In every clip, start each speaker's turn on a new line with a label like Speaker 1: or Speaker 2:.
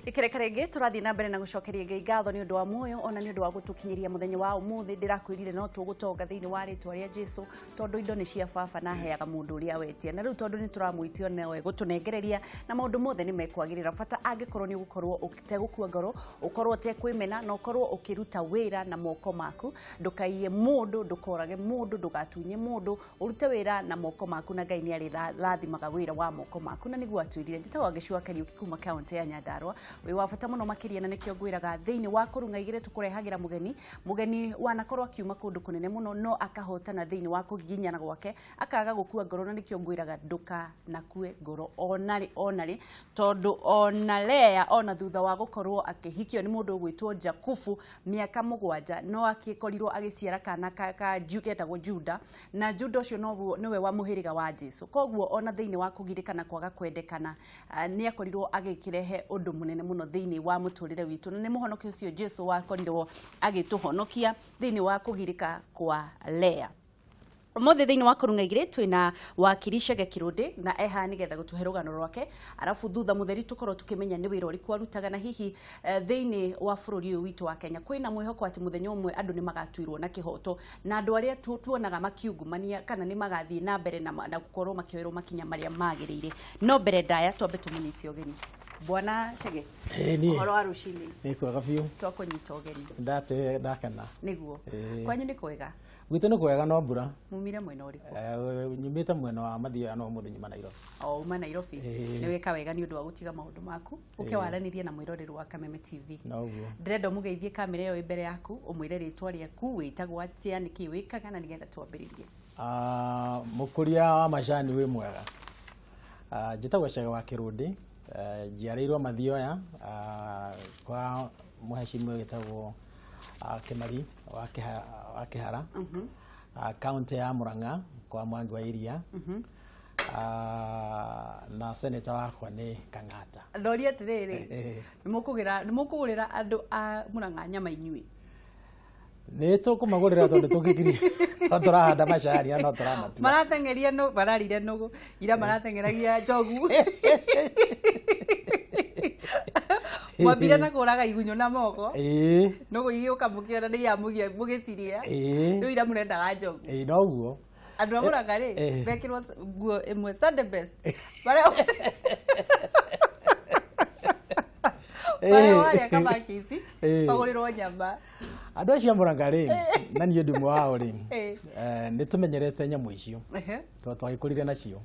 Speaker 1: Ikereka rĩngĩ tũrathiĩ na mbere na gũcokeria Ngai ngatho nĩ ũndũ wa muoyo ona nĩ ũndũ wa gũtũkinyĩria mũthenya wa ũmũthĩ. Ndĩrakwĩrire no tũgũtonga thĩinĩ wa rĩtwa rĩa Jesu, tondũ indo nĩ cia baba na aheaga mũndũ ũrĩa wetia. Na rĩu tondũ nĩ tũramwĩtio nawe gũtũnengereria na maũndũ mothe nĩ mekwagĩrĩra, bata angĩkorwo nĩ ũgũkorwo ũtegũkua ngoro, ũkorwo ũtekwĩmena na ũkorwo ũkĩruta wĩra na moko maku. Ndũkaiye mũndũ, ndũkorage mũndũ, ndũgatunye mũndũ, ũrute wĩra na moko maku na Ngai nĩ arĩrathimaga wĩra wa moko maku. Na nĩguo atwĩrire. Njĩtagwo Gĩcua Kariũki kuma kaunti ya Nyandarua, wĩ wa bata mũno makĩria, na nĩkĩo ngwĩraga thĩinĩ wa kũrung'a igĩrĩ tũkũrehagĩra mũgeni, mũgeni wanakorwo akiuma kũndũ kũnene mũno no akahotana thĩinĩ wa kũgiginyana gwake, akaga gũkua ngoro, na nĩkĩo ngwĩraga ndũkanakue ngoro onarĩ onarĩ, tondũ ona Lea ona thutha wa gũkorwo akĩhikio nĩ mũndũ ũgwĩtwo Jakubu mĩaka 7 no akĩkorirwo agĩciara kana ka ketagwo Juda, na Juda ũcio noguo nĩwe wa mũhĩrĩga wa Jesu. Koguo ona thĩinĩ wa kũgirĩka na kwaga kwendekana, nĩ akorirwo agĩkĩrehe ũndũ mũnene mũno thĩinĩ wa mũtũrĩre witũ, na nĩ mũhonokia ũcio Jesu wakorirwo agĩtũhonokia thĩinĩ wa kũgirĩka kwa Lea. Ũmũthĩ thĩinĩ wa kũrung'a igĩrĩ twĩna wakiri Chege Kirũndĩ, na eha nĩgetha gũtũhe rũgano rwake, arabu thutha mũtheri tũkorwo tũkĩmenya nĩ wĩra ũrĩkũ arutaga, na hihi thĩinĩ wa bũrũri ũyũ witũ wa Kenya kwĩna mwĩhoko atĩ mũthenya ũmwe andũ nĩ magatuirwo na kĩhoto, na andũ arĩa tuonaga makiungumania kana nĩ magathiĩ na mbere na gũkorwo makĩoerwo makinya marĩa magĩrĩire. No mbere ndaya twambe tũmũnyite ũgeni Bwana Chege. Ũhoro wa rũcinĩ?
Speaker 2: Nĩ kwega biũ.
Speaker 1: Twakũnyita ũgeni.
Speaker 2: Ndate ndakena.
Speaker 1: Nĩguo. Kwanyu nĩ kwega?
Speaker 2: Gwitũ nĩ kwega no mbura.
Speaker 1: Mumire mwena ũrĩkũ?
Speaker 2: Nyumĩte mwena wa Mathioya no ũmũthĩ nyuma Nairobi.
Speaker 1: O uma Nairobi. Nĩ wĩka wega nĩ ũndũ wa gũtiga maũndũ maku ũke waranĩrie na mwĩroreri wa Kameme TV.
Speaker 2: Noguo.
Speaker 1: Ndĩrenda ũmũgeithie kamera ĩyo ĩ mbere yaku, ũmwĩre rĩtwa rĩaku, wĩtagwo atĩa, nĩkĩĩ wĩkaga, na nĩgetha twambĩrĩrie.
Speaker 2: Mũkũria wa macani wĩ mwega. Njĩtagwo Chege wa Kirũndĩ, njiarĩirwo Mathioya, kwa mũhecimiwa wĩtagwo Kĩmari wa Kĩhara, kaunti ya Murang'a kwa Mwangi wa Iria, na seneta wakwa nĩ Kang'ata.
Speaker 1: Ndoria atĩrĩrĩ, nĩ mũkũgũrĩra andũ a Murang'a nyama inyuĩ?
Speaker 2: Nĩ tũkũmagũrĩra tondũ tũngĩkiria no tũrahanda macani no tũramatua.
Speaker 1: Marateng'eria nũ, mararire nũgũ, ira marateng'eragia njogu. Mwambire na kũraga igunyũ na moko. Nũgũ igĩũka mũkĩona nĩ yamũgia mũgĩciria. Rĩu ira mũrendaga njogu.
Speaker 2: Noguo.
Speaker 1: Andũ a Murang'a rĩ, mekĩrwo nguo ĩmwe Sunday best. Marĩa warĩa kamakici, magũrĩrwo nyama.
Speaker 2: Andũ acio a Murang'a rĩ, na niĩ ndĩ ũmwe wao rĩ, nĩ tũmenyerete nyamũ icio, tondũ twagĩkũrire nacio,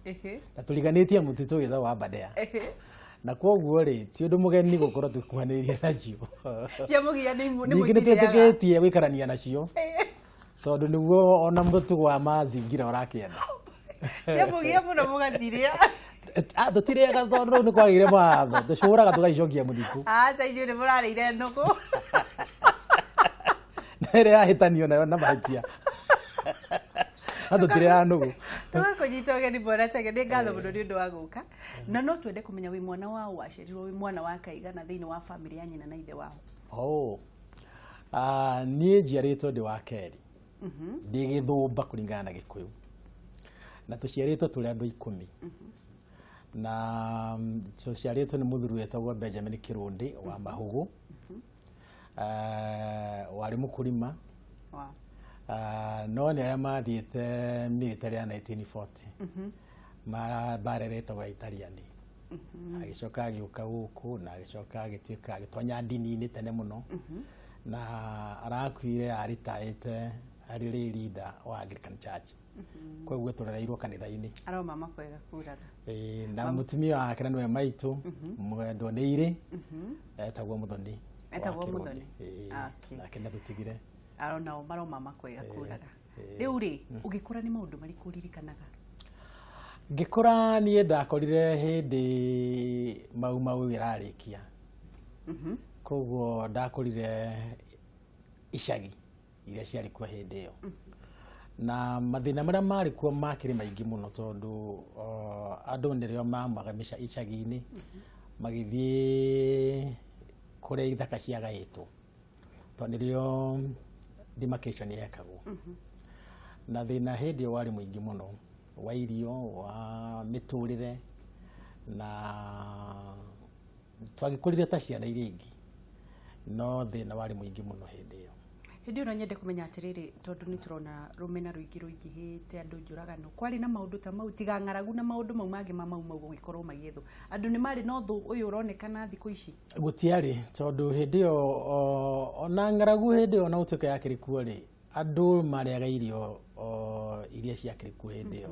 Speaker 2: na tũriganĩtie mũtitũ wĩtagwo wa Aberdare. Na koguo rĩ, ti ũndũ mũgeni gũkorwo tũkuhanĩrĩirie nacio.
Speaker 1: Ciamũgia nĩ
Speaker 2: Ningĩ nĩ twĩtĩkĩtie gũikarania nacio, tondũ nĩguo ona mũtugo wa mazingira ũrakĩenda.
Speaker 1: Ciamũgia mũno mũgacirĩa.
Speaker 2: Tũtirĩaga tondũ rĩu nĩ kwagĩire mawatho, tũcũraga tũgacicokia mũtitũ.
Speaker 1: Aca inyuĩ nĩ mũrarĩire nũgũ.
Speaker 2: Na ĩrĩa yahĩtanio nayo na mahĩtia. Na tũtirĩaga nũgũ.
Speaker 1: Tũgakũnyita ũgeni Bwana Chege, nĩ ngatho mũno nĩ ũndũ wa gũka. Na no twende kũmenya wĩ mwana wa waciarirwo wĩ mwana wa kaigana thĩinĩ wa bamĩrĩ ya nyina na ithe wao?
Speaker 2: Niĩ njiarĩtwo ndĩ wa kerĩ. Ndĩ gĩthũmba kũringana na Gĩkũyũ. Na tũciarĩtwo tũrĩ andũ 10. Na tũciarĩtwo nĩ mũthuri wetagwo Benjamin Kirũndĩ wa Mahũgũ. Warĩ mũkũrima. No nĩ arĩa mathiĩte military ya 1940. Barerĩtagwo Italian. Agĩcoka agĩũka gũkũ na agĩcoka agĩtuĩka agĩtonya ndini-inĩ tene mũno. Na arakuire aritaĩte arĩ lay leader wa Anglican Church. Koguo tũrereirwo kanitha-inĩ.
Speaker 1: Aroma makwega kuraga.
Speaker 2: Na mũtumia wake na nĩwe maitũ, mwendwo nĩ irĩ, etagwo Mũthoni.
Speaker 1: Etagwo Mũthoni.
Speaker 2: Nake nĩatũtigire.
Speaker 1: Arona maroma makwega kuraga. Rĩu rĩ, ũgĩkũra nĩ maũndũ marĩkũ ũririkanaga?
Speaker 2: Ngĩkũra niĩ ndakorire hĩndĩ Mau Mau ĩrarĩkia. Koguo ndakũrire icagi iria ciarĩ kuo hĩndĩ ĩyo. Na mathĩna marĩa marĩ kuo makĩrĩ maingĩ mũno tondũ andũ nĩrĩo maumaga icagi-inĩ magĩthiĩ kũrĩa ithaka ciagaĩtwo, tondũ nĩrĩo demarcation yekagwo. Na thĩna hĩndĩ ĩyo warĩ mũingĩ mũno wa irio, wa mĩtũrĩre, na Twagĩkũrire ta ciana iria ingĩ, no thĩna warĩ mũingĩ mũno hĩndĩ ĩyo.
Speaker 1: Hĩndĩ ĩyo no nyende kũmenya atĩrĩrĩ, tondũ nĩ tũrona rũmena rũingĩ rũingĩhĩte, andũ njũragano, kwarĩ na maũndũ ta mau tiga ng'aragu na maũndũ mau mangĩ ma mau mau gũgĩkorwo magĩethwo, andũ nĩ marĩ na ũthũ ũyũ ũronekana thikũ ici?
Speaker 2: Gũtiarĩ, tondũ hĩndĩ ĩyo ona ng'aragu hĩndĩ ĩyo ona gũtuĩka yakĩrĩ kuo rĩ, andũ marĩaga irio iria ciakĩrĩ kuo hĩndĩ ĩyo.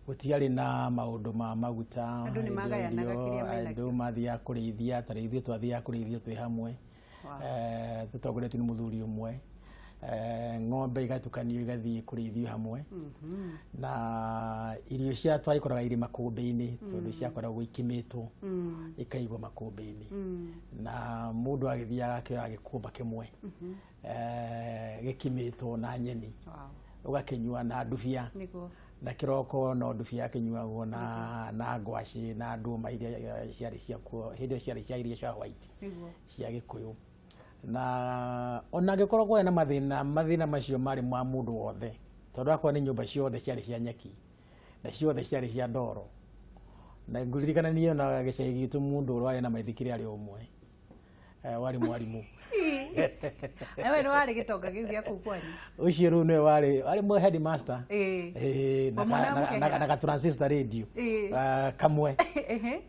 Speaker 2: Gũtiarĩ na maũndũ ma maguta.
Speaker 1: Andũ nĩ magayanaga kĩrĩa menakĩo.
Speaker 2: Andũ mathiaga kũrĩithia, ta rĩu ithuĩ twathiaga kũrĩithia twĩ hamwe, tũtongoretio nĩ mũthuri ũmwe, ng'ombe igatukanio igathiĩ kũrĩithio hamwe, na irio cia twagĩkoraga irĩ makũmbĩ-inĩ, tondũ ciakoragwo ikimĩtwo ikaigwo makũmbĩ-inĩ, na mũndũ agĩthiaga akĩoya gĩkũmba kĩmwe gĩkimĩtwo na nyeni, ũgakĩnyua na ndubia, na kĩroko no ndubia yakĩnyuagwo na ngwacĩ na ndũma iria ciarĩ ciakuo hĩndĩ ĩyo, ciarĩ cia iria cia white cia Gĩkũyũ. Na ona angĩkorwo kwarĩ na mathĩna, mathĩna macio marĩ ma mũndũ wothe, tondũ akorwo nĩ nyũmba ciothe ciarĩ cia nyeki na ciothe ciarĩ cia ndoro. Na ngũririkana niĩ ona gĩcagi gitũ mũndũ ũrĩa warĩ na maithikiri arĩ ũmwe, warĩ mwarimũ.
Speaker 1: We nĩ warĩ gĩtonga kĩu gĩa kũu kwanyu.
Speaker 2: Ũcio rĩu nĩwe warĩ headmaster. Na ga transistor radio kamwe.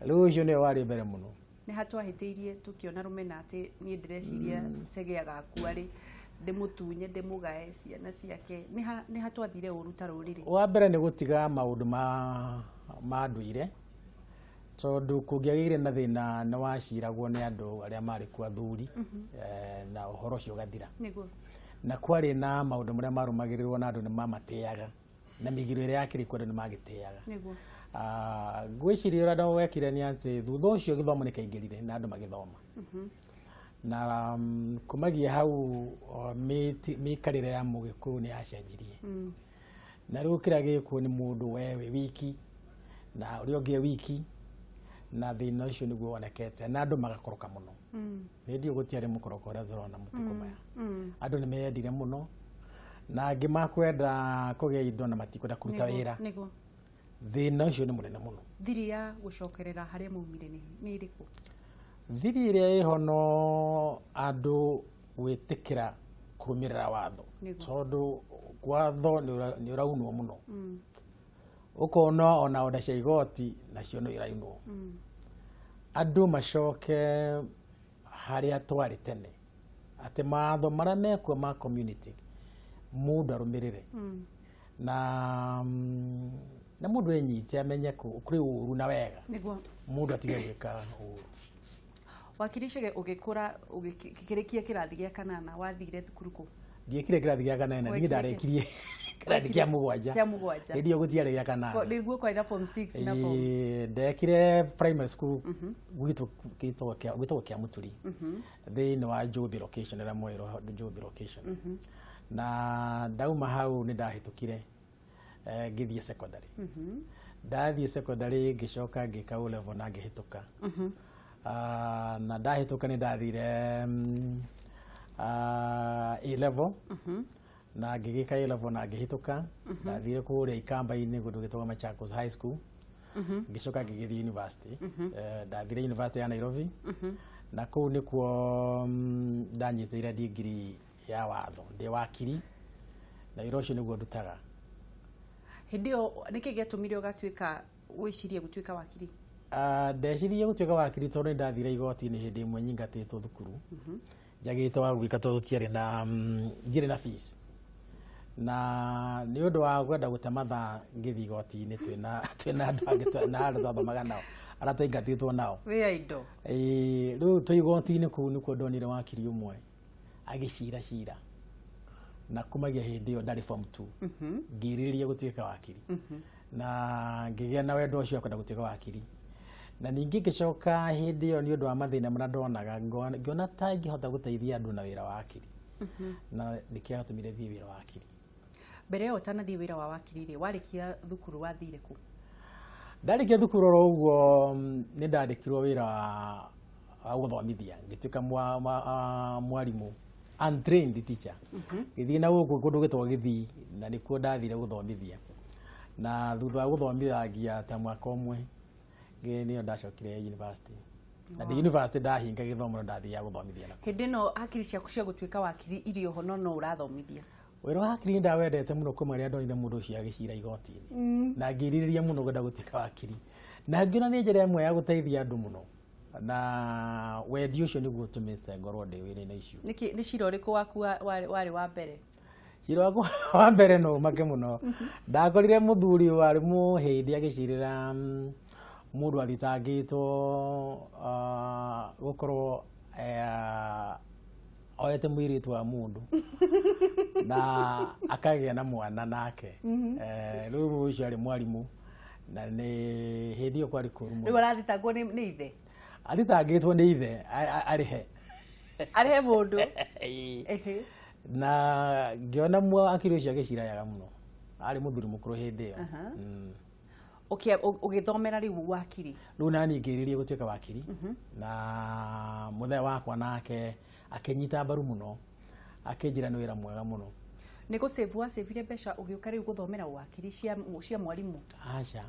Speaker 2: Rĩu ũcio nĩwe warĩ mbere mũno.
Speaker 1: Nĩ hatwahĩtĩirie tũkĩona rũmena atĩ niĩ ndĩreciria Chege agakua rĩ, ndĩmũtunye ndĩmũgae ciana ciake, nĩ hatwathire ũru ta rũrĩrĩ?
Speaker 2: Wa mbere nĩ gũtiga maũndũ ma ndũire, tondũ kũngĩagĩire na thĩna nĩ waciragwo nĩ andũ arĩa marĩ kuo athuri, na ũhoro ũcio ũgathira. Na kwarĩ na maũndũ marĩa marũmagĩrĩrwo na andũ nĩ mamatĩaga, na mĩgiro ĩrĩa yakĩrĩ kuo andũ nĩ magĩtĩaga. Ngwĩciria ũrĩa andũ wekire nĩ atĩ thutha ũcio gĩthomo nĩ kĩaingĩrire na andũ magĩthoma, na kumagia hau mĩikarĩre ya mũgĩkũyũ nĩ yacenjirie, na rĩu kĩrĩa gĩkuo nĩ mũndũ we wĩ wiki na ũrĩa ũngĩ wiki, na thĩna ũcio nĩguo wonekete na andũ magakoroka mũno. Hĩndĩ ĩyo gũtiarĩ mũkoroko ũrĩa tũrona matukũ maya. Andũ nĩ meyendire mũno, na angĩ makwenda kũgĩa indo na matikwenda kũruta wĩra. Thĩna ũcio nĩ mũnene mũno.
Speaker 1: Thiri ya gũcokerera harĩa maumire nĩ ĩrĩkũ?
Speaker 2: Thiri ĩrĩa ĩho no andũ gwĩtĩkĩra kũrũmĩrĩra watho, tondũ watho nĩ ũraunwo mũno. Ũkona ona order cia igoti nacio no iraunwo. Andũ macoke harĩa twarĩ tene, atĩ mawatho marĩa mekuo ma community mũndũ arũmĩrĩre, na mũndũ enyite amenye kũrĩ ũru na wega, mũndũ atige gwĩka ũru.
Speaker 1: Wakiri Chege, ũgĩkũra ũgĩkĩrĩkia kĩrathi gĩa kanana, wathire thukuru kũ?
Speaker 2: Ndiekire kĩrathi gĩa kanana, niĩ ndarekirie kĩrathi kĩa mũgwanja.
Speaker 1: Kĩa mũgwanja.
Speaker 2: Hĩndĩ ĩyo gũtiarĩ gĩa kanana.
Speaker 1: Nĩguo kwarĩ na form 6 na form.
Speaker 2: Ndekire primary school gwitũ gwĩtagwo kĩa Mũturi, thĩinĩ wa Njũmbĩ location, ĩrĩa mwĩrwo Njũmbĩ location. Na ndauma hau nĩ ndahĩtũkire ngĩthiĩ secondary. Ndathiĩ secondary ngĩcoka ngĩka O level na ngĩhĩtũka. Na ndahĩtũka nĩ ndathire A level, na ngĩgĩka A level na ngĩhĩtũka. Ndathire kũrĩa Ikamba-inĩ kũndũ gwĩtagwo Machakos High School. Ngĩcoka ngĩgĩthiĩ university. Ndathire university ya Nairobi, na kũu nĩkuo ndanyitĩire degree ya watho, ndĩ wakiri, na wĩra ũcio nĩguo ndutaga.
Speaker 1: Hĩndĩ ĩyo nĩkĩ gĩatũmire ũgatuĩka wĩcirie gũtuĩka wakiri?
Speaker 2: Ndecirie gũtuĩka wakiri tondũ nĩ ndathire igoti-inĩ hĩndĩ ĩmwe nyingatĩtwo thukuru, njagĩte wa gwĩka tondũ tiarĩ na ndiarĩ na fees, na nĩ ũndũ wa kwenda gũte mathaa ngĩthiĩ igoti-inĩ twĩna andũ angĩ na andũ twathomaga nao arĩa twaingatĩtwo nao.
Speaker 1: Wĩ indo.
Speaker 2: Rĩu twĩ igoti-inĩ kũu nĩkuo ndonire wakiri ũmwe agĩcira cira, na kumagia hĩndĩ ĩyo ndarĩ form 2 ngĩrirĩria gũtuĩka wakiri, na ngĩgĩa na wendo ũcio wa kwenda gũtuĩka wakiri. Na ningĩ ngĩcoka hĩndĩ ĩyo nĩ ũndũ wa mathĩna marĩa ndonaga, ngĩona ta ingĩhota gũteithia andũ na wĩra wa wakiri, na nĩkĩo gĩatũmire thiĩ wĩra wa wakiri.
Speaker 1: Mbere ĩyo ũtanathiĩ wĩra wa wakiri rĩ, warĩkia thukuru wathire kũ?
Speaker 2: Ndarĩkia thukuru oro ũguo nĩ ndandĩkirwo wĩra wa gũthomithia, ngĩtuĩka mwarimũ, untrained teacher. Ngĩthiĩ na gũkũ kũndũ gwĩtagwo Gĩthii, na nĩkuo ndathire gũthomithia. Na thutha wa gũthomithagia ta mwaka ũmwe, nĩyo ndacokire university. Na ndĩ university ndahinga gĩthomo no ndathiaga gũthomithia nakuo.
Speaker 1: Hĩndĩ ĩno hakiri ciaku cia gũtuĩka wakiri irĩ oho no no ũrathomithia.
Speaker 2: Wĩra wa hakiri nĩ ndawendete mũno kuma rĩrĩa ndonire mũndũ ũcio agĩcira igoti-inĩ. Na ngĩrirĩria mũno kwenda gũtuĩka wakiri. Na ngĩona nĩ njĩra ĩmwe ya gũteithia andũ mũno. Na wendi ũcio nĩguo ũtũmĩte ngorwo ndĩ wĩra-inĩ ũcio.
Speaker 1: Nĩkĩ nĩ cira ũrĩkũ waku warĩ wa mbere?
Speaker 2: Cira wakwa wa mbere no ũmake mũno. Ndakorire mũthuri warĩ mũhĩndĩ agĩcirĩra mũndũ athitangĩtwo gũkorwo oete mũirĩtu wa mũndũ na akagĩa na mwana nake. Rĩu ũcio arĩ mwarimũ na nĩ hĩndĩ ĩyo kwarĩ kũũru mũno.
Speaker 1: Rĩu arathitangwo nĩ ithe?
Speaker 2: Athitangĩtwo nĩ ithe arĩhe.
Speaker 1: Arĩhe mũndũ?
Speaker 2: Na ngĩona wakiri ũcio agĩcira wega mũno. Arĩ mũthuri mũkũrũ hĩndĩ ĩyo.
Speaker 1: Ũgĩthomera rĩu wakiri?
Speaker 2: Rĩu nani ngĩrirĩria gũtuĩka wakiri. Na mũthee wakwa nake akĩnyita mbaru mũno, akĩnjĩra nĩ wĩra mwega mũno.
Speaker 1: Nĩ gũcĩbu wacĩbire mbeca ũgĩũka rĩu gũthomera wakiri cia mwarimũ?
Speaker 2: Aca.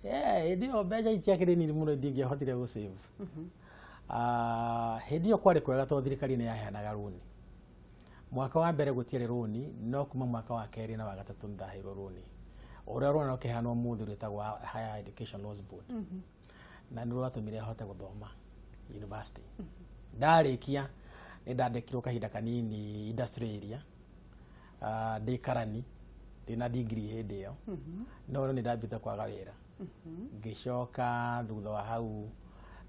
Speaker 2: Hĩndĩ ĩyo mbeca itiakĩrĩ nini mũno ndingĩahotire gũcĩbu. Hĩndĩ ĩyo kwarĩ kwega tondũ thirikari nĩ yaheanaga rũni. Mwaka wa mbere gũtiarĩ rũni, no kuma mwaka wa kerĩ na wa gatatũ nĩ ndaheirwo rũni. Ũrĩa rũni rũkĩheanwo mũthĩ rwĩtagwo Higher Education Loans Board. Na nĩ rwatũmire hote gũthoma university. Ndarĩkia nĩ ndandĩkirwo kahinda kanini industry area. Ndĩ karani, ndĩna degree hĩndĩ ĩyo. No nĩ ndambĩte kwaga wĩra. Ngĩcoka thutha wa hau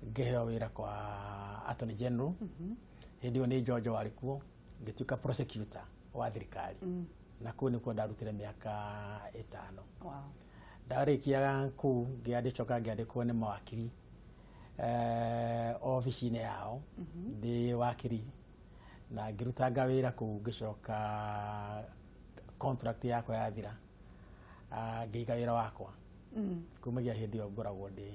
Speaker 2: ngĩheo wĩra kwa Attorney General. Hĩndĩ ĩyo nĩ Njonjo warĩ kuo, ngĩtuĩka prosecutor wa thirikari. Na kũu nĩkuo ndarutire mĩaka 5. Ndarĩkia kũu ngĩandĩcoka ngĩandĩkwo nĩ mawakiri obici-inĩ yao ndĩ wakiri na ngĩrutanga wĩra kũu ngĩcoka contract yakwa yathira ngĩiga wĩra wakwa. Kumagia hĩndĩ ĩyo ngoragwo ndĩ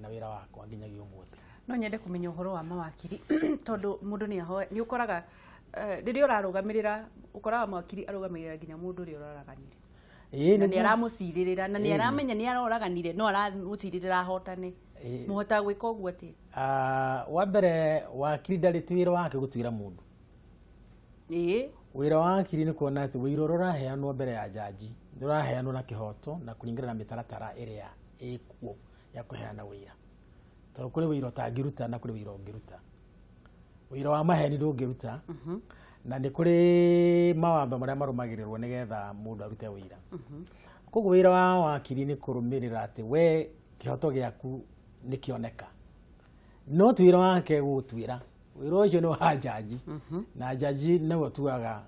Speaker 2: na wĩra wakwa nginyagia ũmũthĩ.
Speaker 1: No nyende kũmenya ũhoro wa mawakiri tondũ mũndũ nĩ ũkoraga rĩrĩa ũrarũgamĩrĩra ũkoraga mwakiri arũgamĩrĩra nginya mũndũ ũrĩa ũroraganire. Na nĩ aramũcirĩrĩra na nĩ aramenya nĩ aroraganire no aramũcirĩrĩra ahotane. Mũhotaga gwĩka ũguo atĩa?
Speaker 2: Wa mbere wakiri ndarĩ ti wĩra wake gũtuĩra mũndũ. Wĩra wa wakiri nĩ kuona atĩ wĩira ũrĩa ũraheanwo mbere ya jaji nĩ ũraheanwo na kĩhoto na kũringana na mĩtaratara ĩrĩa ĩkuo ya kũheana wĩira. Tondũ kũrĩ wĩira ũtangĩruta na kũrĩ wĩira ũngĩruta. Wĩira wa maheni ndũngĩruta na nĩ kũrĩ mawatho marĩa marũmagĩrĩrwo nĩgetha mũndũ arute wĩira. Koguo wĩra wa wakiri nĩ kũrũmĩrĩra atĩ we kĩhoto gĩaku nĩ kĩoneka. No ti wĩra wake gũgũtuĩra. Wĩra ũcio nĩ wa jaji. Na jaji nĩwe ũtuaga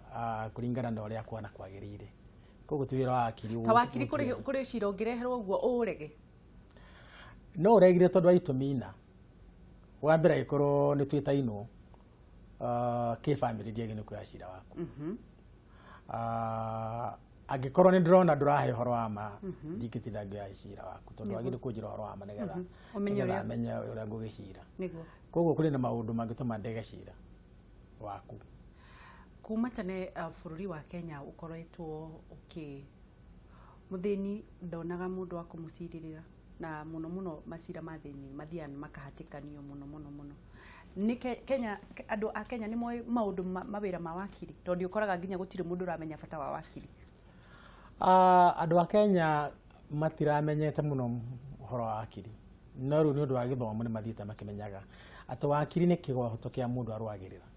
Speaker 2: kũringana na ũrĩa kuona kwagĩrĩire. Koguo ti wĩra wa wakiri.
Speaker 1: Ta wakiri kũrĩ cira ũngĩreherwo ũguo ũũrege?
Speaker 2: No ũregire tondũ wa itũmi ina. Wa mbere angĩkorwo nĩ twĩtainwo kĩbamĩrĩ ndiagĩrĩirwo nĩ kuoya cira waku. Angĩkorwo nĩ ndĩrona ndũrahe ũhoro wa ma, ndingĩtinda ngĩoya cira waku tondũ wagĩrĩirwo kũnjĩra ũhoro wa ma nĩgetha menye ũrĩa ngũgĩcira. Koguo kũrĩ na maũndũ mangĩtũma ndege cira waku.
Speaker 1: Kuma tene bũrũri wa Kenya ũkoretwo ũkĩ mũthĩni ndonaga mũndũ wa kũmũcirĩrĩra na mũno mũno macira ma thĩni mathiaga makahatĩkanio mũno mũno mũno. Nĩ Kenya andũ a Kenya nĩ moĩ maũndũ mawĩra ma wakiri tondũ ũkoraga nginya gũtirĩ mũndũ ũramenya bata wa wakiri.
Speaker 2: Andũ a Kenya matiramenyete mũno ũhoro wa wakiri. No rĩu nĩ ũndũ wa gĩthomo nĩ mathiĩte makĩmenyaga atĩ wakiri nĩ kĩhoto kĩa mũndũ arũagĩrĩra.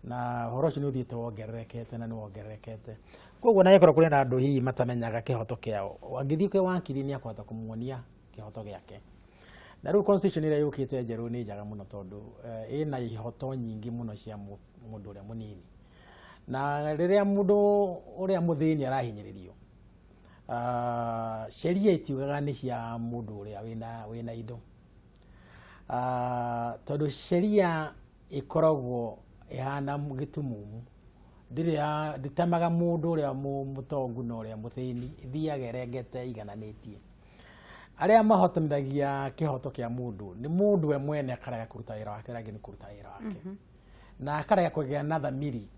Speaker 2: Na ũhoro ũcio nĩ ũthiĩte wongererekete na nĩ wongererekete. Koguo na angĩkorwo kũrĩ na andũ hihi matamenyaga kĩhoto kĩao, angĩthiĩ kwĩ wakiri nĩ akũhota kũmuonia kĩhoto gĩake. Na rĩu constitution ĩrĩa yũkĩte njerũ nĩ njega mũno tondũ ĩna ihoto nyingĩ mũno cia mũndũ ũrĩa mũnini. Na rĩrĩa mũndũ ũrĩa mũthĩni arahinyĩrĩrio, sheria itiugaga nĩ cia mũndũ ũrĩa wĩna indo. Tondũ sheria ĩkoragwo ĩhana gĩtumumu, ndĩtemaga mũndũ ũrĩa mũtongu na ũrĩa mũthĩni, ĩthiaga ĩrengete igananĩtie. Arĩa mahotomithagia kĩhoto kĩa mũndũ nĩ mũndũ we mwene akarega kũruta wĩra wake ũrĩa agĩrĩirwo nĩ kũruta wĩra wake. Na akarega kũgĩa na thamiri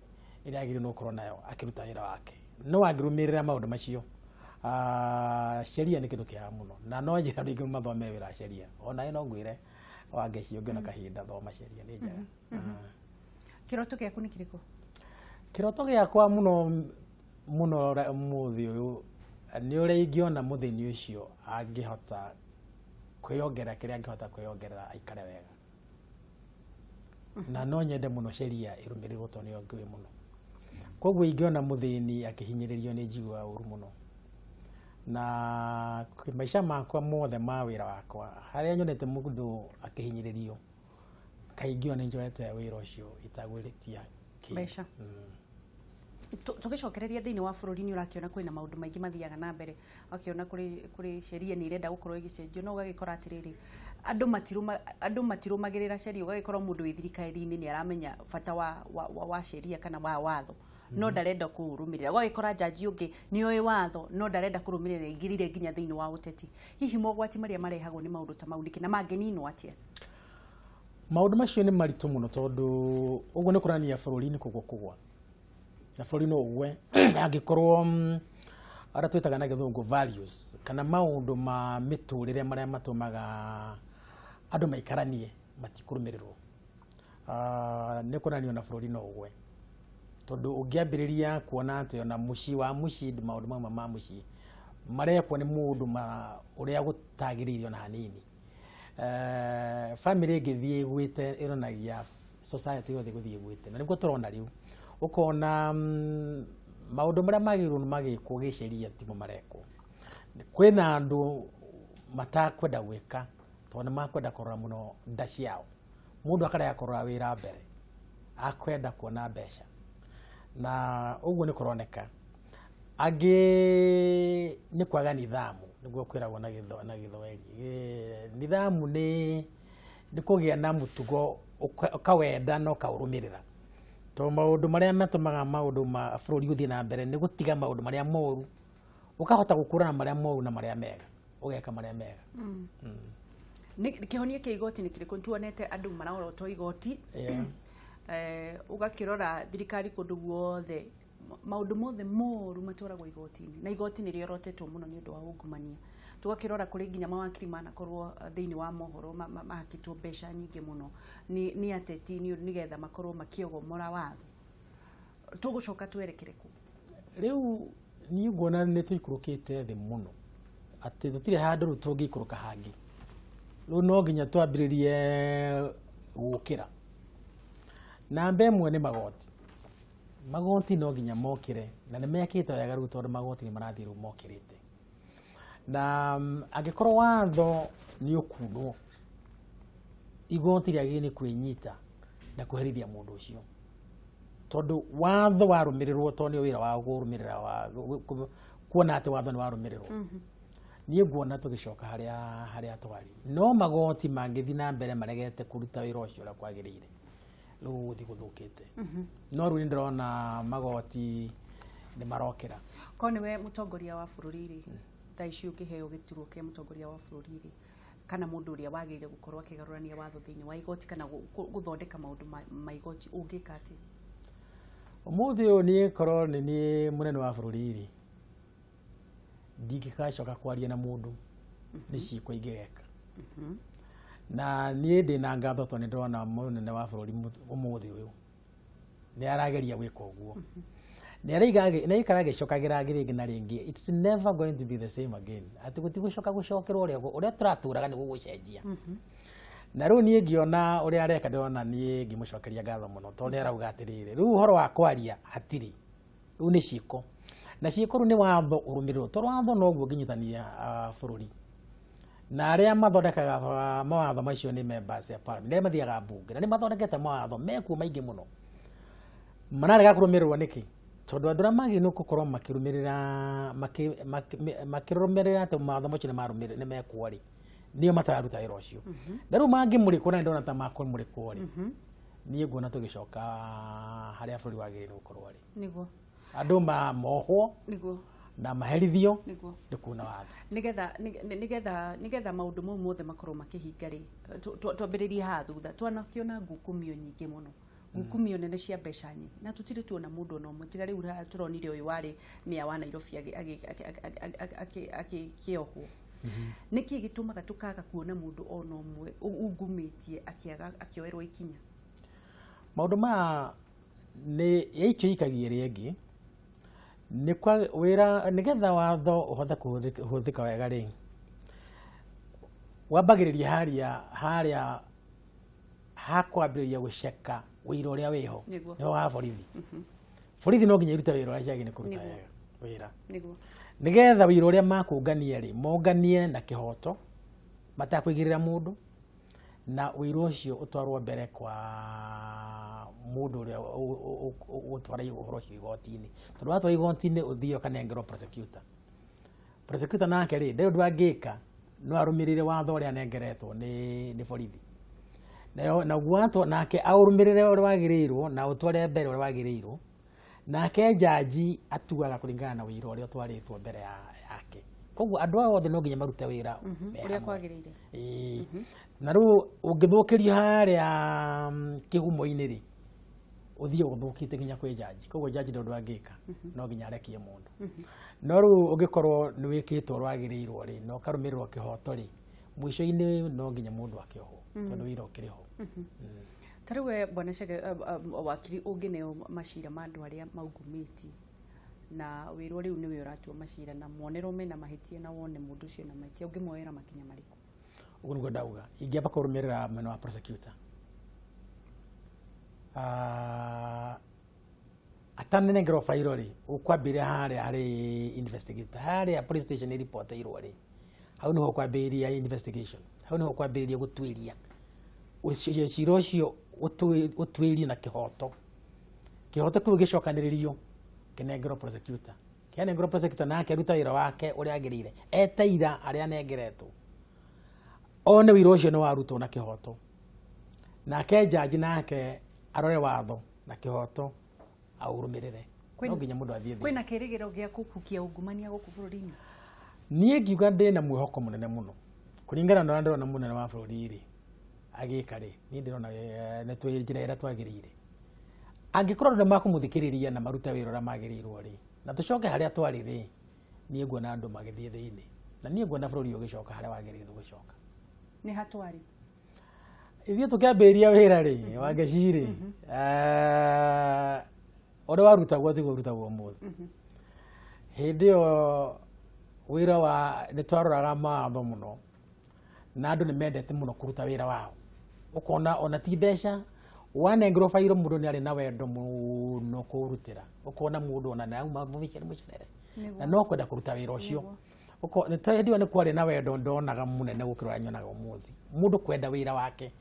Speaker 2: ĩrĩa agĩrĩirwo nĩ gũkorwo nayo akĩruta wĩra wake. No angĩrũmĩrĩra maũndũ macio, sheria nĩ kĩndũ kĩega mũno. Na no njĩra andũ aingĩ mathome wĩra wa sheria. Ona niĩ no ngwĩre Wangeci, ũngĩona kahinda thoma sheria, nĩ njega.
Speaker 1: Kĩroto gĩaku nĩ kĩrĩkũ?
Speaker 2: Kĩroto gĩakwa mũno mũno mũthĩ ũyũ nĩ ũrĩa ingĩona mũthĩni ũcio angĩhota kwĩyongerera kĩrĩa angĩhota kwĩyongerera aikare wega, na no nyende mũno sheria ĩrũmĩrĩrwo tondũ nĩyo ngũĩ mũno. Koguo ingĩona mũthĩni akĩhinyĩrĩrio nĩ njiguaga ũru mũno, na maica makwa mothe ma wĩra wakwa, harĩa nyonete mũndũ akĩhinyĩrĩrio, kaingĩ ona nĩ njoete wĩra ũcio itagwĩtia kĩndũ.
Speaker 1: Mbeca. Tũgĩcokereria thĩinĩ wa bũrũri, nĩ ũrakĩona kwĩna maũndũ maingĩ mathiaga na mbere, ũgakĩona kũrĩ sheria nĩ irenda gũkorwo ĩgĩcenjio, no ũgagĩkora atĩrĩrĩ, andũ matirũmagĩrĩra sheria. Ũgagĩkora mũndũ wĩ thirikari-inĩ nĩ aramenya bata wa sheria kana wa watho, no ndarenda kũũrũmĩrĩra. Ũgagĩkora jaji ũngĩ nĩ oĩ watho no ndarenda kũrũmĩrĩra, aingĩrire nginya thĩinĩ wa ũteti. Hihi mogwati marĩa marehagwo nĩ maũndũ ta mau nĩkĩ, na mangĩninwo atĩa?
Speaker 2: Maũndũ macio nĩ maritũ mũno, tondũ ũguo nĩ kũronania bũrũri nĩ kũgwa kũgwa, na bũrũri no ũgwe angĩkorwo arĩa twĩtaga na gĩthũngũ values, kana maũndũ ma mĩtũrĩre marĩa matũmaga andũ maikaranie matikũrũmĩrĩrwo. Nĩ kuonania ona bũrũri no ũgwe, tondũ ũngĩambĩrĩria kuona atĩ ona mũciĩ wa mũciĩ, maũndũ mamwe ma mũciĩ marekwo nĩ mũndũ ũrĩa gũtagĩrĩire ona hanini, family ĩngĩthiĩ ĩgwĩte, ĩronagia society yothe ĩgũthiĩ ĩgwĩte. Na nĩguo tũrona rĩu, ũkona maũndũ marĩa magĩrĩirwo nĩ magĩkwo gĩceria timo marekwo. Kwĩna andũ matakwenda gwĩka tondũ nĩ makwenda kũrora mũno nda ciao. Mũndũ akarega kũrora wĩra mbere, akwenda kuona mbeca, na ũguo nĩ kũroneka angĩ nĩ kwaga nidhamu, nĩguo kwĩragwo na gĩthweri. Nidhamu nĩ kũgĩa na mũtugo ũkawenda na ũkaũrũmĩrĩra, tondũ maũndũ marĩa matũmaga maũndũ ma bũrũri gũthiĩ na mbere nĩ gũtiga maũndũ marĩa moru, ũkahota gũkũrana marĩa moru na marĩa mega, ũgeka marĩa mega.
Speaker 1: Kĩhonia kĩa igoti nĩ kĩrĩkũ? Tuonete andũ marorotwo igoti. Ũgakĩrora thirikari kũndũ guothe, maũndũ mothe moru matwaragwo igoti-inĩ, na igoti nĩ rĩorotetwo mũno nĩ ũndũ wa ungumania. Tũgakĩrora kũrĩ nginya mawakiri manakorwo thĩinĩ wa mohoro mahakĩtwo mbeca nyingĩ mũno nĩ ateti nĩgetha makorwo makĩogomora watho. Tũgũcoka twerekere kũ?
Speaker 2: Rĩu niĩ nguona nĩ tũikũrũkĩte thĩ mũno atĩ tũtirĩ handũ rĩu tũngĩikũrũka hangĩ. Rĩu no nginya twambĩrĩrie gũkĩra. Namba ĩmwe nĩ magoti. Magoti no nginya mokĩre, na nĩ mekĩte wega rĩu, tondũ magoti nĩ marathiĩ rĩu mokĩrĩte. Na angĩkorwo watho nĩ ũkunwo, igoti rĩagĩrĩire nĩ kwĩnyita na kũherithia mũndũ ũcio, tondũ watho warũmĩrĩrwo, tondũ nĩ wĩra wa kũrũmĩrĩra wa kuona atĩ watho nĩ warũmĩrĩrwo. Niĩ nguona tũgĩcoka harĩa twarĩ, no magoti mangĩthiĩ na mbere maregete kũruta wĩra ũcio ũrĩa kwagĩrĩire, rĩu gũgũthiĩ gũthũkĩte. No rĩu nĩ ndĩrona magoti nĩ marokĩra.
Speaker 1: Korwo nĩwe mũtongoria wa bũrũri rĩ, thaa ici ũngĩheo gĩturwa kĩa mũtongoria wa bũrũri rĩ, kana mũndũ ũrĩa wagĩrĩire gũkorwo akĩgarũrania watho thĩinĩ wa igoti kana gũthondeka maũndũ ma igoti, ũngĩka atĩa?
Speaker 2: Ũmũthĩ ũyũ niĩ korwo nĩ niĩ mũnene wa bũrũri rĩ, ndingĩgacoka kwaria na mũndũ, nĩ ciĩko ingĩgeka. Na niĩ ndĩna ngatho tondũ nĩ ndĩrona mũnene wa bũrũri ũmũthĩ ũyũ nĩ arageria gwĩka ũguo. Nĩ araikara agĩcokagĩra rĩngĩ na rĩngĩ, it's never going to be the same again, atĩ gũtigũcoka gũcokerwo ũrĩa tũratũraga nĩ gũgũcenjia. Na rĩu niĩ ngĩona ũrĩa areka, ndĩrona niĩ ngĩmũcokeria ngatho mũno, tondũ nĩ arauga atĩrĩrĩ, rĩu ũhoro wa kwaria hatirĩ, rĩu nĩ ciĩko, na ciĩko rĩu nĩ watho ũrũmĩrĩrwo, tondũ watho noguo ũngĩnyitithania bũrũri. Na arĩa mathondekaga mawatho macio nĩ members ya parliament, arĩa mathiaga mbunge, na nĩ mathondekete mawatho mekuo maingĩ mũno, mararega kũrũmĩrĩrwo nĩkĩ? Tondũ andũ arĩa magĩrĩirwo gũkorwo makĩrũmĩrĩra makĩrũmĩrĩra atĩ mawatho macio nĩ mekwo rĩ, nĩo matararuta wĩra ũcio. Na rĩu mangĩmũrĩkwo, na nĩ ndona ta makũmũrĩkwo rĩ, niĩ nguona tũgĩcoka harĩa bũrũri wagĩrĩirwo gũkorwo rĩ, andũ mohwo na maherithio nĩ kuna watho.
Speaker 1: Nĩgetha maũndũ mau mothe makorwo makĩhinga rĩ, twambĩrĩrie haha thutha. Twanakĩona ngukumio nyingĩ mũno, ngukumio nene cia mbeca nyingĩ, na tũtirĩ tuona mũndũ ona ũmwe tiga rĩu tũronire ũyũ warĩ meya wa Nairobi akĩohwo. Nĩkĩ gĩtũmaga tũkaga kuona mũndũ ona ũmwe ungumĩtie akĩaga akĩoerwo ikinya?
Speaker 2: Maũndũ maya nĩ yaikio ikagia ĩrĩa ĩngĩ nĩ kwa wĩra nĩgetha watho ũhote kũhũthĩka wega rĩ, wambagĩrĩria harĩa hakwambĩrĩria gũceka wĩra ũrĩa wĩho nĩho wa borithi. Borithi no nginya irute wĩra ũrĩa ciagĩrĩire kũruta wega wĩra nĩgetha wĩra ũrĩa makũngania rĩ monganie na kĩhoto matakũigĩrĩra mũndũ, na wĩra ũcio ũtwarwo mbere kwa mũndũ ũrĩa ũgũtwara ũhoro ũcio igoti-inĩ, tondũ watwara igoti-inĩ ũthiĩ ũkanengerwo prosecutor. Prosecutor nake rĩ ndarĩ ũndũ angĩka no arũmĩrĩre watho ũrĩa anengeretwo nĩ borithi, naguo nake aũrũmĩrĩre ũrĩa wagĩrĩirwo na ũtware mbere ũrĩa wagĩrĩirwo, nake jaji atuaga kũringana na wĩra ũrĩa ũtwarĩtwo mbere yake. Koguo andũ aya othe no nginya marute wĩra
Speaker 1: ũrĩa kwagĩrĩire.
Speaker 2: Na rĩu ũngĩthũkĩrio harĩa kĩhumo-inĩ rĩ ũthiĩ ũthũkĩte nginya kwĩ jaji, koguo jaji nĩ ũndũ angĩka no nginya arekie mũndũ. No rĩu ũngĩkorwo nĩ wĩkĩtwo ũrĩa wagĩrĩirwo rĩ na ũkarũmĩrĩrwo kĩhoto rĩ, mũico-inĩ no nginya mũndũ akĩohwo tondũ wĩra ũkĩrĩ ho.
Speaker 1: Ta rĩu we Bwana Chege, wakiri ũngĩneo macira ma andũ arĩa maungumĩtie na wĩrwo rĩu nĩwe ũratua macira na muonerwo mena mahĩtia na wone mũndũ ũcio na mahĩtia, ũngĩmuoera makinya marĩkũ?
Speaker 2: Ũguo nĩguo ndauga ingĩamba kũrũmĩrĩra mwena wa prosecutor atanengerwo bairo rĩ, ũkwambĩrĩria harĩa harĩ investigator, harĩa police station ĩripoteirwo rĩ, hau nĩho ũkwambĩrĩria investigation, hau nĩho ũkwambĩrĩria gũtuĩria cira ũcio ũtuĩrio na kĩhoto. Kĩhoto kĩu gĩcokanĩrĩrio kĩnengerwo prosecutor, kĩanengerwo prosecutor nake aruta wĩra wake ũrĩa agĩrĩire, eteira arĩa anengeretwo one wĩra ũcio nĩ warutwo na kĩhoto, nake jaji nake arore watho na kĩhoto aũrũmĩrĩre. No nginya mũndũ athiĩ thĩ.
Speaker 1: Kwĩna kĩrĩgĩrĩro gĩa kũhukia ungumania gũkũ bũrũri-inĩ?
Speaker 2: Niĩ ngiuga ndĩna mwĩhoko mũnene mũno kũringana na ũrĩa ndĩrona mũnene wa bũrũri rĩ agĩka rĩ, niĩ ndĩrona nĩ twĩ njĩra ĩrĩa twagĩrĩire. Angĩkorwo andũ nĩmakũmũthikĩrĩria na marute wĩra ũrĩa magĩrĩirwo rĩ, na tũcoke harĩa twarĩ rĩ, niĩ nguona andũ magĩthiĩ thĩinĩ, na niĩ nguona bũrũri ũgĩcoka harĩa wagĩrĩirwo gũcoka.
Speaker 1: Nĩ ha twarĩ?
Speaker 2: Ithuĩ tũkĩambĩrĩria wĩra rĩ wa Ngeci rĩ, ũrĩa warutagwo tiguo ũrutagwo ũmũthĩ. Hĩndĩ ĩyo wĩra wa nĩ twaroraga mawatho mũno na andũ nĩ mendete mũno kũruta wĩra wao, ũkona ona ti mbeca wanengerwo bairo mũndũ nĩ arĩ na wendo mũno kũrutĩra, ũkona mũndũ ona nĩ auma mũcerere na no kwenda kũruta wĩra ũcio. Hĩndĩ ĩyo nĩ kwarĩ na wendo ndonaga mũnene gũkĩra ũrĩa nyonaga ũmũthĩ, mũndũ kwenda wĩra wake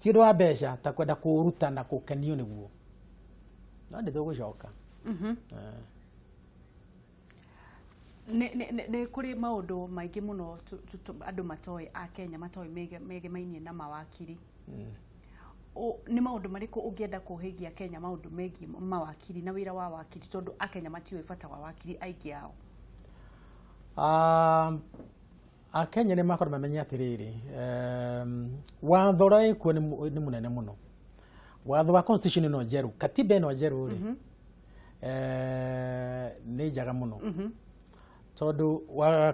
Speaker 2: ti ũndũ wa mbeca ta kwenda kũũruta na kũkenio nĩguo. No nĩ tũgũcoka.
Speaker 1: Nĩ kũrĩ maũndũ maingĩ mũno andũ matoĩ a Kenya matoĩ megemainie na mawakiri. Nĩ maũndũ marĩkũ ũngĩenda kũhĩgia Kenya maũndũ megiĩ mawakiri na wĩra wa wakiri, tondũ akenya matiũĩ bata wa wakiri aingĩ ao?
Speaker 2: Akenya nĩ makorwo mamenye atĩrĩrĩ, watho ũrĩa wĩkuo nĩ mũnene mũno. Watho wa constitution ĩno njerũ, katiba ĩno njerũ rĩ, nĩ njega mũno tondũ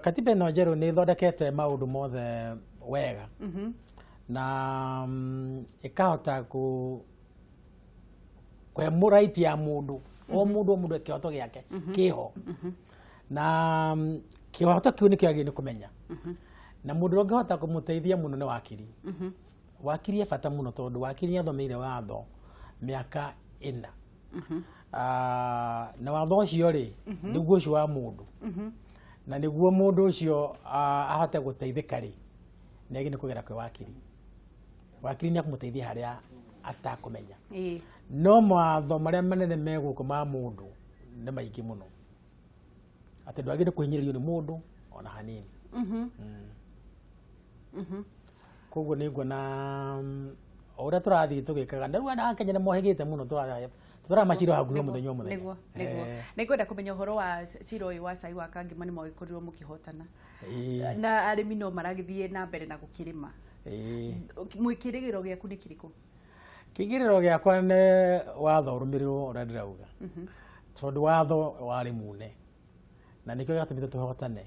Speaker 2: katiba ĩno njerũ nĩ ĩthondekete maũndũ mothe wega na ĩkahota kũhe right ya mũndũ o mũndũ o mũndũ kĩhoto gĩake kĩho, na kĩhoto kĩu nĩkĩo agĩrĩirwo nĩ kũmenya, na mũndũ ũrĩa ũngĩhota kũmũteithia mũno nĩ wakiri. Wakiri e bata mũno tondũ wakiri nĩathomeire watho mĩaka 4, na watho ũcio rĩ nĩguo ũcio wa mũndũ, na nĩguo mũndũ ũcio ahote gũteithĩka rĩ nĩ agĩrĩirwo nĩ kũgera kwĩ wakiri. Wakiri nĩ akũmũteithia harĩa atakũmenya. No mawatho marĩa manene me gũkũ ma mũndũ nĩ maingĩ mũno atĩ ndwagĩrĩirwo kũhinyĩrĩrio nĩ mũndũ ona hanini. Koguo nĩ nguona o ũrĩa tũrathiĩ tũgĩkaga, na rĩu andũ a Kenya nĩ mohĩgĩte mũno, tũramacira hakuhĩ o mũthenya o mũthenya.
Speaker 1: Nĩguo. Nĩngwenda kũmenya ũhoro wa cira ũyũ wa cai wa Kangema, nĩ mwagĩkorirwo mũkĩhotana na arĩmi no maragĩthiĩ na mbere na gũkĩrĩma. Kĩrĩgĩrĩro gĩaku nĩ kĩrĩkũ?
Speaker 2: Kĩgĩrĩro gĩakwa nĩ watho ũrũmĩrĩrwo ũrĩa ndĩrauga, tondũ watho warĩ mune na nĩkĩo gĩatũmĩte tũhotane.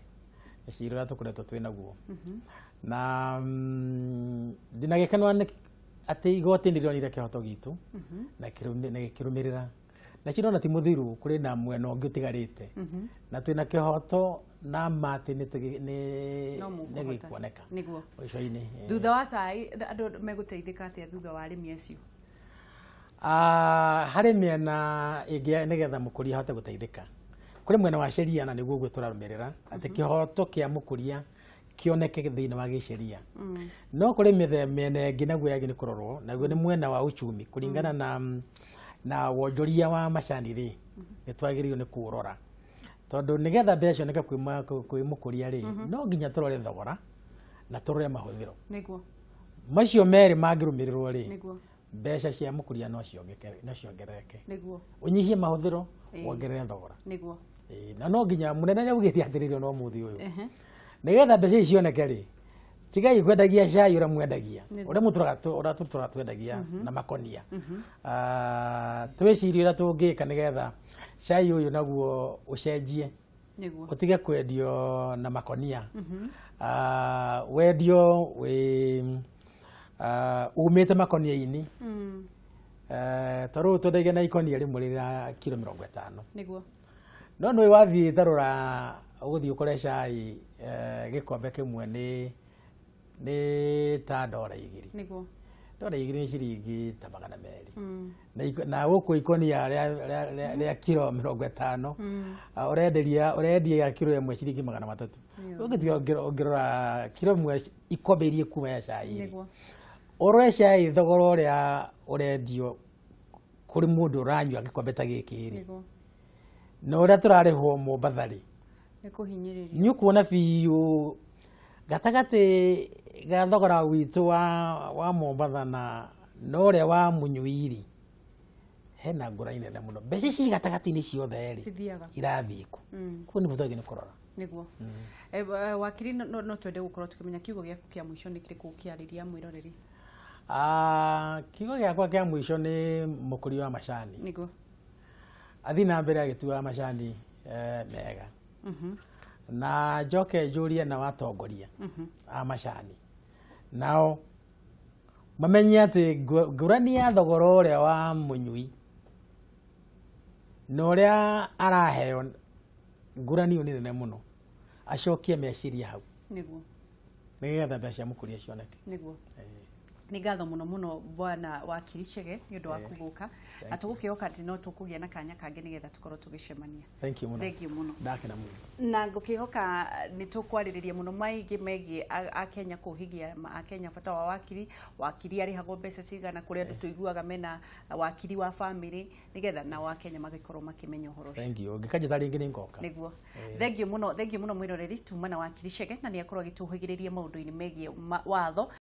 Speaker 2: Cira ũrĩa tũkoretwo twĩ naguo na ndĩna gĩkeno atĩ igoti nĩ rĩronire kĩhoto gitũ na gĩkĩrũmĩrĩra na cira ona ti mũthiru, kũrĩ na mwena ũngĩ ũtigarĩte na twĩna kĩhoto na ma atĩ nĩ gĩkuoneka mũico-inĩ.
Speaker 1: Thutha wa cai andũ megũteithĩka atĩa thutha wa arĩmi acio?
Speaker 2: Harĩ mĩena ĩngĩ nĩgetha mũkũria ahote gũteithĩka. Kũrĩ mwena wa sheria na nĩguo ũguo tũrarũmĩrĩra atĩ kĩhoto kĩa mũkũria kĩoneke thĩinĩ wa gĩsheria. No kũrĩ mĩena ĩngĩ naguo yagĩ nĩ kũrorwo, naguo nĩ mwena wa uchumi kũringana na wonjoria wa macani rĩ, nĩ twagĩrĩirwo nĩ kũũrora tondũ nĩgetha mbeca cioneke kwĩ mũkũria rĩ, no nginya tũrore thogora na tũrore mahũthĩro.
Speaker 1: Nĩguo
Speaker 2: macio merĩ mangĩrũmĩrĩrwo rĩ, mbeca cia mũkũria no ciongerereke.
Speaker 1: Nĩguo
Speaker 2: ũnyihie mahũthĩro, wongerere thogora.
Speaker 1: Nĩguo
Speaker 2: na no nginya mũnene nĩaugĩte atĩrĩrĩ no mũthĩ ũyũ nĩgetha mbeca ici cioneke rĩ, tigai kwendagia cai ũrĩa mwendagia, ũrĩa mũtũraga twendagia na makonia. Twĩcirie ũrĩa tũngĩka nĩgetha cai ũyũ naguo ũcenjie, ũtige kwendio na makonia, wendio wĩ umĩte makonia-inĩ. Tondũ twendagia na ikonia rĩmwe rĩrĩa kiro 50.
Speaker 1: Nĩguo
Speaker 2: no nĩ wathiĩ tarora ũgũthiĩ ũkore cai gĩkombe kĩmwe nĩ ta $2.
Speaker 1: Nĩguo
Speaker 2: $2 nĩ ciringi ta 200. Na gũkũ ikonia rĩa kiro 50 ũrendia kiro ĩmwe ciringi 300. Ũngĩtiga ũngĩrora kiro ĩmwe ikombe iria kuma ya cai.
Speaker 1: Nĩguo
Speaker 2: ũrore cai thogora ũrĩa ũrendio kũrĩ mũndũ ũranyua gĩkombe ta gĩkĩ rĩ, na ũrĩa tũrarĩhwo Mombatha rĩ,
Speaker 1: nĩ kũhinyĩrĩrio.
Speaker 2: Nĩ ũkuona biũ gatagatĩ ga thogora witũ wa Mombatha na ũrĩa wa mũnyui rĩ, hena ngũrani nene mũno. Mbeca ici gatagatĩ-inĩ ciothe rĩ, irathiĩ kũ? Kũu nĩguo twagĩrĩirwo nĩ kũrora.
Speaker 1: Nĩguo wakiri, no twende gũkorwo tũkĩmenya kiugo gĩaku kĩa mũico nĩ kĩrĩkũ ũkĩarĩria mwĩroreri?
Speaker 2: Kiugo gĩakwa kĩa mũico nĩ mũkũria wa macani.
Speaker 1: Nĩguo
Speaker 2: athiĩ na mbere agĩtuaga macani mega. Na njoke njũrie na watongoria a macani nao mamenye atĩ ngũrani ya thogora ũrĩa wa mũnyui na ũrĩa araheo ngũrani ĩyo nĩ nene mũno, acokie meciria hau.
Speaker 1: Nĩguo
Speaker 2: nĩgetha mbeca cia mũkũria cioneke.
Speaker 1: Nĩguo nĩ ngatho mũno mũno bwana wakiri Chege nĩ ũndũ waku gũka, na tũgũkĩhoka atĩ no tũkũgĩa na kanya kangĩ nĩgetha tũkorwo tũgĩcemania.
Speaker 2: Thank you mũno.
Speaker 1: Thank you mũno.
Speaker 2: Ndakena mũno.
Speaker 1: Na ngũkĩhoka nĩ tũkwarĩrĩria mũno maingĩ megiĩ Akenya kũhigia Akenya bata wa wakiri, wakiri arĩhagwo mbeca cigana, kũrĩa andũ tũiguaga mena wakiri wa family, nĩgetha nao Akenya magĩkorwo makĩmenya ũhoro ũcio.
Speaker 2: Thank you. Ũngĩkanjĩta rĩngĩ nĩ ngoka.
Speaker 1: Nĩguo. Thank you mũno, thank you mũno mwĩroreri, tuma na wakiri Chege na nĩ akorwo agĩtũhĩgĩrĩria maũndũ-inĩ megiĩ watho.